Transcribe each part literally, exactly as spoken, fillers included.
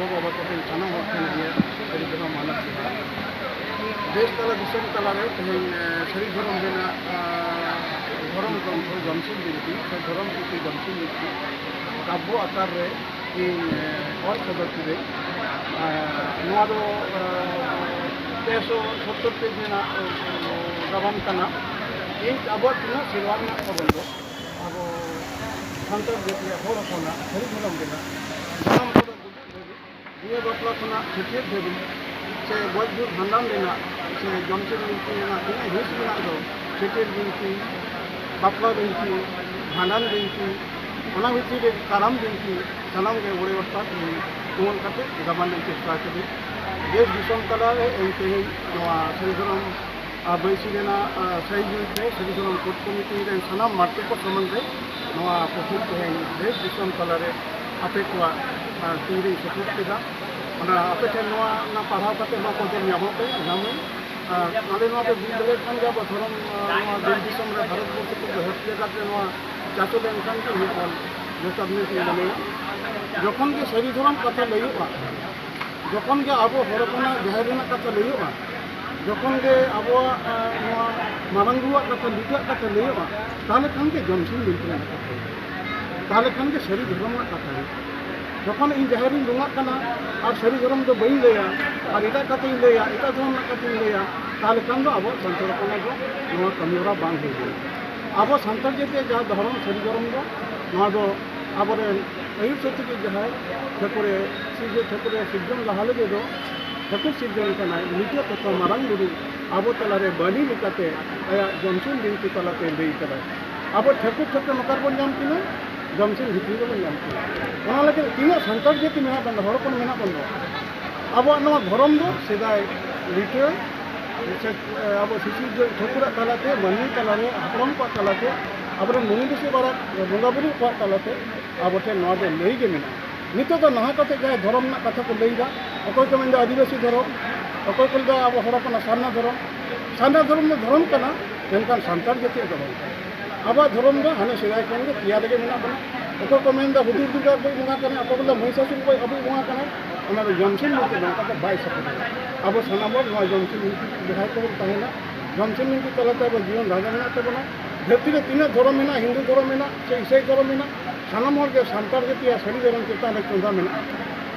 ᱜᱚ ᱵᱟᱵᱟ ᱠᱚᱴᱷᱮᱱ ᱥᱟᱱᱟᱢ ᱦᱚᱲ ᱴᱷᱮᱱ ᱜᱮ ᱥᱟᱹᱨᱤ ᱫᱷᱚᱨᱚᱢ ᱢᱟᱱᱟᱣ ᱡᱚᱦᱟᱨ᱾ ᱫᱮᱥ ᱛᱟᱞᱟ ᱫᱤᱥᱚᱢ ᱛᱟᱞᱟᱨᱮ ᱛᱮᱦᱮᱧ, ᱮ, ᱥᱟᱹᱨᱤ ᱫᱷᱚᱨᱚᱢ ᱨᱮᱱᱟᱜ, ᱟ, ᱫᱷᱚᱨᱚᱢ ᱜᱨᱚᱱᱛᱷᱚ ᱡᱚᱢᱥᱤᱢ ᱵᱤᱱᱛᱤ ᱥᱮ ᱫᱷᱚᱨᱚᱢ ᱯᱩᱛᱷᱤ ᱡᱚᱢᱥᱤᱢ ᱵᱤᱱᱛᱤ ᱠᱟᱵᱽᱵᱚ ᱟᱠᱟᱨ ᱨᱮ ᱤᱧ, ᱮ, ᱚᱞ ᱥᱚᱫᱚᱨ ᱠᱤᱫᱟᱹᱧ᱾ ᱟ, ᱱᱚᱣᱟ ᱫᱚ, ᱟ, ᱯᱮᱥᱚ ᱥᱚᱛᱛᱚᱨ ᱯᱮᱡᱽ ᱨᱮᱱᱟᱜ, ᱟ, ᱜᱟᱵᱟᱱ ᱠᱟᱱᱟ᱾ ᱤᱧ ᱟᱵᱚᱣᱟᱜ ᱛᱤᱱᱟᱹᱜ ᱥᱮᱨᱣᱟ ᱢᱮᱱᱟᱜ ᱛᱟᱵᱚᱱ ᱫᱚ, ᱟᱵᱚ ᱥᱟᱱᱛᱟᱲ ᱡᱟᱹᱛᱤᱭᱟᱜ ᱦᱚᱲ ᱦᱚᱯᱚᱱᱟᱜ ᱥᱟᱹᱨᱤ ᱫᱷᱚᱨᱚᱢ ᱨᱮᱱᱟᱜ ᱡᱟᱱᱟᱢ ᱠᱷᱚᱱᱟᱜ ᱜᱩᱡᱩᱜ ᱫᱷᱟᱹᱵᱤᱡ, ᱵᱤᱦᱟᱹ ᱵᱟᱯᱞᱟ ᱠᱷᱚᱱᱟᱜ ᱪᱷᱟᱹᱴᱭᱟᱹᱨ ᱫᱷᱟᱹᱵᱤᱡ, ᱥᱮ ᱜᱚᱡ ᱜᱩᱨ ᱵᱷᱟᱸᱰᱟᱱ ᱨᱮᱱᱟᱜ, ᱥᱮ ᱡᱚᱢᱥᱤᱢ ᱵᱤᱱᱛᱤ ᱨᱮᱱᱟᱜ ᱛᱤᱱᱟᱹᱜ ᱦᱤᱸᱥ ᱢᱮᱱᱟᱜ ᱫᱚ, ᱪᱷᱟᱹᱴᱭᱟᱹᱨ ᱵᱤᱱᱛᱤ, ᱵᱟᱯᱞᱟ ᱵᱤᱱᱛᱤ, ᱵᱷᱟᱸᱰᱟᱱ ᱵᱤᱱᱛᱤ, ᱚᱱᱟ ᱵᱷᱤᱛᱤᱨ ᱨᱮ ᱠᱟᱨᱟᱢ ᱵᱤᱱᱛᱤ, ᱥᱟᱱᱟᱢ ᱜᱮ ᱚᱲᱮ ᱚᱨᱛᱟᱛ ᱤᱧ ᱛᱩᱢᱟᱹᱞ ᱠᱟᱛᱮ ᱜᱟᱵᱟᱱ ᱤᱧ ᱪᱮᱥᱴᱟ ᱠᱮᱫᱟ᱾ ᱫᱮᱥ ᱫᱤᱥᱚᱢ ᱛᱟᱞᱟᱨᱮ ᱤᱧ ᱛᱮᱦᱮᱧ ᱱᱚᱣᱟ ᱥᱟᱹᱨᱤ ᱫᱷᱚᱨᱚᱢ ᱟᱨ ᱵᱟᱹᱭᱥᱤ ᱨᱮᱱᱟᱜ, ᱟᱨ, ᱥᱟᱹᱦᱤᱡᱩᱜᱤ ᱛᱮ ᱥᱟᱹᱨᱤ ᱫᱷᱚᱨᱚᱢ ᱠᱳᱰ ᱠᱚᱢᱤᱴᱤ ᱨᱮᱱ ᱥᱟᱱᱟᱢ ᱢᱟᱨᱛᱮ ᱠᱚ ᱥᱟᱢᱟᱝ ᱨᱮ ᱱᱚᱣᱟ ᱯᱩᱛᱷᱤ ᱛᱮᱦᱮᱧ ᱫᱮᱥ ᱫᱤᱥᱚᱢ ᱛᱟᱞᱟᱨᱮ ᱟᱯᱮ ᱠᱚᱣᱟᱜ, ᱟᱨ, ᱛᱤᱨᱮᱧ ᱥᱚᱫᱚᱨ ᱠᱮᱫᱟ᱾ ᱚᱱᱟ ᱟᱯᱮ ᱴᱷᱮᱱ ᱱᱚᱣᱟ, ᱚᱱᱟ ᱯᱟᱲᱦᱟᱣ ᱠᱟᱛᱮ ᱱᱚᱣᱟ ᱠᱚ ᱧᱟᱢᱚᱜ ᱯᱮ, ᱧᱟᱢᱟᱹᱧ᱾ ᱟᱨ ᱟᱞᱮ ᱱᱚᱣᱟ ᱫᱚ ᱵᱩᱡᱽ ᱫᱟᱲᱮᱭᱟᱜ ᱠᱟᱱ ᱜᱮᱭᱟ, ᱟᱵᱚ ᱫᱷᱚᱨᱚᱢ, ᱟᱨ, ᱱᱚᱣᱟ ᱫᱮᱥ ᱫᱤᱥᱚᱢ ᱨᱮ ᱵᱷᱟᱨᱚᱛ ᱵᱚᱨᱥᱚ ᱠᱚ ᱡᱟᱦᱟᱸ ᱡᱟᱭᱜᱟ ᱨᱮ ᱱᱚᱣᱟ ᱪᱟᱪᱚ ᱞᱮᱱᱠᱷᱟᱱ ᱜᱮ ᱢᱤᱫ ᱵᱚᱱ ᱡᱚᱛᱷᱟᱛ ᱢᱮᱱᱛᱮ ᱢᱚᱱᱮᱭᱟ᱾ ᱡᱚᱠᱷᱚᱱ ᱜᱮ ᱥᱟᱹᱨᱤ ᱫᱷᱚᱨᱚᱢ ᱠᱟᱛᱷᱟ ᱞᱟᱹᱭᱚᱜᱼᱟ, ᱡᱚᱠᱷᱚᱱ ᱜᱮ ᱟᱵᱚ ᱦᱚᱲ ᱦᱚᱯᱚᱱᱟᱜ ᱡᱟᱦᱮᱨ ᱨᱮᱱᱟᱜ ᱠᱟᱛᱷᱟ ᱞᱟᱹᱭᱚᱜᱼᱟ, ᱡᱚᱠᱷᱚᱱ ᱜᱮ ᱟᱵᱚᱣᱟᱜ, ᱟᱸ, ᱱᱚᱣᱟ ᱢᱟᱨᱟᱝ ᱵᱩᱨᱩᱣᱟᱜ ᱠᱟᱛᱷᱟ, ᱞᱤᱴᱟᱹᱣᱟᱜ ᱠᱟᱛᱷᱟ ᱞᱟᱹᱭᱚᱜᱼᱟ, ᱛᱟᱦᱚᱞᱮ ᱠᱷᱟᱱ ᱜᱮ ᱡᱚᱢᱥᱤᱢ ᱵᱤᱱᱛᱤ ᱨᱮᱱᱟᱜ ᱠᱟᱛᱷᱟ ᱦᱩᱭᱩᱜᱼᱟ᱾ ᱛᱟᱦᱚᱞᱮ ᱠᱷᱟᱱ ᱜᱮ ᱥᱟᱹᱨᱤ ᱫᱷᱚᱨᱚᱢ ᱨᱮᱱᱟᱜ ᱠᱟᱛᱷᱟ ᱦᱩᱭᱩᱜᱼᱟ᱾ ᱡᱚᱠᱷᱚᱱ ᱤᱧ ᱡᱟᱦᱮᱨ ᱨᱤᱧ ᱵᱚᱸᱜᱟᱜ ᱠᱟᱱᱟ ᱟᱨ ᱥᱟᱹᱨᱤ ᱫᱷᱚᱨᱚᱢ ᱫᱚ ᱵᱟᱹᱧ ᱞᱟᱹᱭᱟ ᱟᱨ ᱮᱴᱟᱜ ᱠᱟᱛᱷᱟᱧ ᱞᱟᱹᱭᱟ, ᱮᱴᱟᱜ ᱫᱷᱚᱨᱚᱢ ᱨᱮᱱᱟᱜ ᱠᱟᱛᱷᱟᱧ ᱞᱟᱹᱭᱟ, ᱛᱟᱦᱚᱞᱮ ᱠᱷᱟᱱ ᱫᱚ ᱟᱵᱚᱣᱟᱜ ᱥᱟᱱᱛᱟᱲ ᱦᱚᱯᱚᱱᱟᱜ ᱫᱚ ᱱᱚᱣᱟ ᱠᱟᱹᱢᱤ ᱦᱚᱨᱟ ᱵᱟᱝ ᱦᱩᱭ ᱞᱮᱱᱟ᱾ ᱟᱵᱚ ᱥᱟᱱᱛᱟᱲ ᱡᱟᱹᱛᱤᱭᱟᱜ ᱡᱟᱦᱟᱸ ᱫᱷᱚᱨᱚᱢ, ᱥᱟᱹᱨᱤ ᱫᱷᱚᱨᱚᱢ ᱫᱚ, ᱱᱚᱣᱟ ᱫᱚ ᱟᱵᱚᱨᱮᱱ ᱟᱹᱭᱩᱨ ᱥᱚᱛᱤᱠᱤᱡ ᱡᱟᱦᱟᱸᱭ ᱴᱷᱟᱹᱠᱩᱨᱮ ᱥᱤᱨᱡᱟᱹ-, ᱴᱷᱟᱹᱠᱩᱨᱮ ᱥᱤᱨᱡᱚᱱ ᱞᱟᱦᱟ ᱞᱟᱹᱜᱤᱫ ᱫᱚ ᱴᱷᱟᱹᱠᱩᱨ ᱥᱤᱨᱡᱚᱱ ᱠᱟᱱᱟᱭ, ᱱᱤᱛᱚᱜ ᱛᱚᱛᱷᱟ ᱢᱟᱨᱟᱝ ᱵᱩᱨᱩ ᱟᱵᱚ ᱛᱟᱞᱟᱨᱮ ᱵᱟᱹᱞᱤ ᱞᱮᱠᱟᱛᱮ ᱟᱭᱟᱜ ᱡᱚᱢᱥᱤᱢ ᱵᱤᱱᱛᱤ ᱛᱟᱞᱟᱛᱮ ᱞᱟᱹᱭ ᱠᱟᱫᱟᱭ᱾ ᱟᱵᱚ ᱴᱷᱟᱹᱠᱩᱨ ᱴᱷᱮᱱ ᱱᱚᱠᱟᱨ ᱵᱚᱱ ᱧᱟᱢ ᱠᱤᱱᱟ, ᱡᱚᱢᱥᱤᱢ ᱵᱷᱤᱛᱨᱤ ᱨᱮᱵᱚᱱ ᱧᱟᱢ ᱠᱤᱱᱟ᱾ ᱚᱱᱟ ᱞᱟᱹᱜᱤᱫ ᱛᱤᱱᱟᱹᱜ ᱥᱟᱱᱛᱟᱲ ᱡᱟᱹᱛᱤ ᱢᱮᱱᱟᱜ ᱵᱚᱱᱟ, ᱦᱚᱲ ᱦᱚᱯᱚᱱ ᱢᱮᱱᱟᱜ ᱵᱚᱱ ᱫᱚ, ᱟᱵᱚᱣᱟᱜ ᱱᱚᱣᱟ ᱫᱷᱚᱨᱚᱢ ᱫᱚ ᱥᱮᱫᱟᱭ ᱞᱤᱴᱟᱹ ᱥᱮ, ᱮ, ᱟᱵᱚ ᱥᱤᱥᱤᱨ ᱡᱚᱱ ᱴᱷᱟᱹᱠᱩᱨᱟᱜ ᱛᱟᱞᱟᱛᱮ, ᱢᱟᱹᱱᱢᱤ ᱛᱟᱞᱟᱨᱮ, ᱦᱟᱯᱲᱟᱢ ᱠᱚᱣᱟᱜ ᱛᱟᱞᱟᱛᱮ, ᱟᱵᱚᱨᱮᱱ ᱢᱩᱱᱤ ᱨᱤᱥᱤ ᱵᱟᱨᱟ ᱵᱚᱸᱜᱟ ᱵᱩᱨᱩ ᱠᱚᱣᱟᱜ ᱛᱟᱞᱟᱛᱮ ᱟᱵᱚ ᱴᱷᱮᱱ ᱱᱚᱣᱟ ᱫᱚ ᱞᱟᱹᱭ ᱜᱮ ᱢᱮᱱᱟᱜᱼᱟ᱾ ᱱᱤᱛᱚᱜ ᱫᱚ ᱱᱟᱦᱟᱜ ᱠᱟᱛᱮ ᱡᱟᱦᱟᱸᱭ ᱫᱷᱚᱨᱚᱢ ᱨᱮᱱᱟᱜ ᱠᱟᱛᱷᱟ ᱠᱚ ᱞᱟᱹᱭ ᱮᱫᱟ, ᱚᱠᱚᱭ ᱠᱚ ᱢᱮᱱᱫᱟ ᱟᱹᱫᱤᱵᱟᱹᱥᱤ ᱫᱷᱚᱨᱚᱢ, ᱚᱠᱚᱭ ᱠᱚ ᱞᱟᱹᱭᱫᱟ ᱟᱵᱚ ᱦᱚᱲ ᱦᱚᱯᱚᱱᱟᱜ ᱥᱟᱨᱱᱟ ᱫᱷᱚᱨᱚᱢ᱾ ᱥᱟᱨᱱᱟ ᱫᱷᱚᱨᱚᱢ ᱫᱚ ᱫᱷᱚᱨᱚᱢ ᱠᱟᱱᱟ, ᱢᱮᱱᱠᱷᱟᱱ ᱥᱟᱱᱛᱟᱲ ᱡᱟᱹᱛᱤᱭᱟᱜ ᱫᱚ ᱵᱟᱝ ᱠᱟᱱᱟ᱾ ᱟᱵᱚᱣᱟᱜ ᱫᱷᱚᱨᱚᱢ ᱫᱚ ᱦᱟᱱᱮ ᱥᱮᱫᱟᱭ ᱠᱷᱚᱱ ᱜᱮ ᱛᱮᱭᱟᱨ ᱨᱮᱜᱮ ᱢᱮᱱᱟᱜ ᱵᱚᱱᱟ᱾ ᱚᱠᱚᱭ ᱠᱚ ᱢᱮᱱᱫᱟ ᱦᱩᱫᱩᱲ ᱫᱩᱨᱜᱟ ᱟᱵᱚᱭᱤᱡ ᱵᱚᱸᱜᱟ ᱠᱟᱱᱟᱭ, ᱚᱠᱚᱭ ᱠᱚ ᱢᱮᱱᱫᱟ ᱢᱚᱦᱤᱥᱟᱥᱩᱨ ᱟᱵᱚᱭᱤᱡ ᱵᱚᱸᱜᱟ ᱠᱟᱱᱟᱭ, ᱚᱱᱟ ᱫᱚ ᱡᱚᱢᱥᱤᱢ ᱵᱤᱱᱛᱤ ᱱᱚᱝᱠᱟ ᱫᱚ ᱵᱟᱭ ᱥᱟᱯᱷᱟ ᱫᱟᱲᱮᱭᱟᱜᱼᱟ᱾ ᱟᱵᱚ ᱥᱟᱱᱟᱢ ᱦᱚᱲ ᱱᱚᱣᱟ ᱡᱚᱢᱥᱤᱢ ᱵᱤᱱᱛᱤ ᱡᱟᱦᱟᱸᱭ ᱠᱚᱵᱚᱱ ᱛᱟᱦᱮᱱᱟ, ᱡᱚᱢᱥᱤᱢ ᱵᱤᱱᱛᱤ ᱛᱟᱞᱟᱛᱮ ᱟᱵᱚ ᱡᱤᱭᱚᱱ ᱰᱟᱦᱟᱨ ᱢᱮᱱᱟᱜ ᱛᱟᱵᱚᱱᱟ᱾ ᱫᱷᱟᱹᱨᱛᱤ ᱨᱮ ᱛᱤᱱᱟᱹᱜ ᱫᱷᱚᱨᱚᱢ ᱢᱮᱱᱟᱜᱼᱟ, ᱦᱤᱱᱫᱩ ᱫᱷᱚᱨᱚᱢ ᱢᱮᱱᱟᱜ ᱥᱮ ᱤᱥᱟᱹᱭ ᱫᱷᱚᱨᱚᱢ ᱢᱮᱱᱟᱜ, ᱥᱟᱱᱟᱢ ᱦᱚᱲ ᱜᱮ ᱥᱟᱱᱛᱟᱲ ᱡᱟᱹᱛᱤᱭᱟᱜ ᱥᱟᱹᱨᱤ ᱫᱷᱚᱨᱚᱢ ᱪᱮᱛᱟᱱ ᱨᱮ ᱪᱚᱸᱫᱟ ᱢᱮᱱᱟᱜᱼᱟ᱾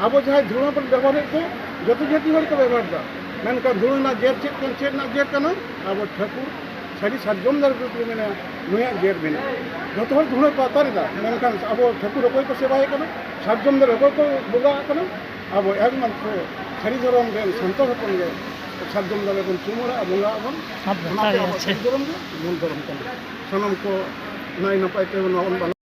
ᱟᱵᱚ ᱡᱟᱦᱟᱸᱭ ᱫᱷᱩᱲᱟᱹ ᱵᱚᱱ ᱵᱮᱵᱚᱦᱟᱨᱮᱫ ᱫᱚ ᱡᱚᱛᱚ ᱡᱟᱹᱛᱤ ᱦᱚᱲ ᱠᱚ ᱵᱮᱵᱚᱦᱟᱨ ᱮᱫᱟ, ᱢᱮᱱᱠᱷᱟᱱ ᱫᱷᱩᱲᱟᱹ ᱨᱮᱱᱟᱜ ᱡᱮᱨ ᱪᱮᱫ ᱠᱟᱱ, ᱪᱮᱫ ᱨᱮᱱᱟᱜ ᱡᱮᱨ ᱠᱟᱱᱟ? ᱟᱵᱚ ᱴᱷᱟᱹᱠᱩᱨ ᱥᱟᱹᱨᱤ ᱥᱟᱨᱡᱚᱢ ᱫᱟᱨᱮ ᱨᱮ ᱢᱮᱱᱟ ᱱᱩᱭᱟᱜ ᱡᱮᱨ ᱢᱮᱱᱟᱜᱼᱟ᱾ ᱡᱚᱛᱚ ᱦᱚᱲ ᱫᱷᱩᱲᱟᱹ ᱠᱚ ᱟᱛᱟᱨ ᱮᱫᱟ, ᱢᱮᱱᱠᱷᱟᱱ ᱟᱵᱚ ᱴᱷᱟᱹᱠᱩᱨ ᱚᱠᱚᱭ ᱠᱚ ᱥᱮᱵᱟᱭᱮ ᱠᱟᱱᱟ? ᱥᱟᱨᱡᱚᱢ ᱫᱟᱨᱮ ᱚᱠᱚᱭ ᱠᱚ ᱵᱚᱸᱜᱟᱜ ᱠᱟᱱᱟ? ᱟᱵᱚ ᱮᱠᱢᱟᱛᱨᱚ ᱥᱟᱹᱨᱤ ᱫᱷᱚᱨᱚᱢ ᱨᱮᱱ ᱥᱟᱱᱛᱟᱲ ᱦᱚᱯᱚᱱ ᱜᱮ ᱥᱟᱨᱡᱚᱢ ᱫᱟᱨᱮ ᱵᱚᱱ ᱪᱩᱢᱟᱹᱲᱟᱜᱼᱟ, ᱵᱚᱸᱜᱟᱜ ᱟᱵᱚᱱ᱾ ᱟᱵᱚ ᱚᱱᱟᱛᱮ ᱟᱵᱚ ᱟᱪᱪᱷᱟ᱾ ᱥᱟᱹᱨᱤ ᱫᱷᱚᱨᱚᱢ ᱜᱮ ᱢᱩᱞ ᱫᱷᱚᱨᱚᱢ ᱠᱟᱱᱟ᱾ ᱥᱟᱱᱟᱢ ᱠᱚ ᱱᱟᱭ ᱱᱟᱯᱟᱭ ᱛᱮ ᱱᱚᱣᱟ ᱵᱚᱱ